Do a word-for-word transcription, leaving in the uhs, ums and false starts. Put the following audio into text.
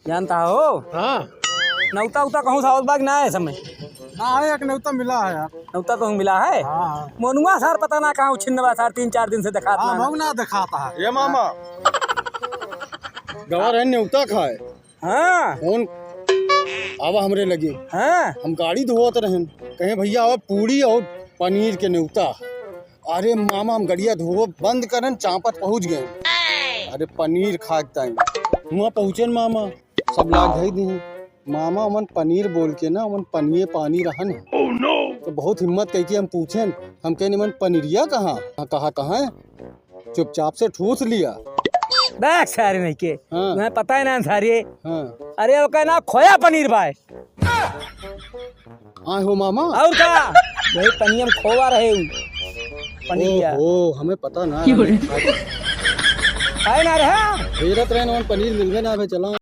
जानता हो? हाँ। नौता उता कहूँ से आवत बा कि ना है समय? ना है, एक नौता मिला है यार। नौता कहूँ मिला है? हाँ, हाँ। मोनुआ सार पता ना कहाँ उछिन्न बा सार, तीन चार दिन से देखात हाँ, ना। मऊ ना देखाता है। ये मामा, गवा रहे न्योता खाए। हाँ। फोन आवा हमरे लगे। हाँ। हम गाड़ी धोवत रहन, कहे, "भैया, आवा, पूड़ी और पनीर के न्योता।" अरे मामा, हम गड़िया धोवो बंद करन, चांपत पहुँच गए। अरे पनीर खाए के ताई। हुआं पहुँचन मामा, सब लाग धई दी। मामा, ओमन पनीर बोल के ना, ओमन पनिये पानी रहन है। तो बहुत हिम्मत कइके हम पूछेन, हम कहने, "मन पनीरिया कहाँ?" हाँ, कहा, "कहाँ है?" चुपचाप से ठूस लिया। देख सारे नहीं के, हाँ। तुम्हें पता है ना सारे। हाँ। अरे, ओका ना खोया पनीर बाय। आए हो मामा? और का? वही पनिया में खोवा रहे उ। पनीरिया। ओहो, हमें पता ना। क्यों रे? खाए ना रहा। हेरत रहे ना, पनीर मिल गए ना, अबे चला।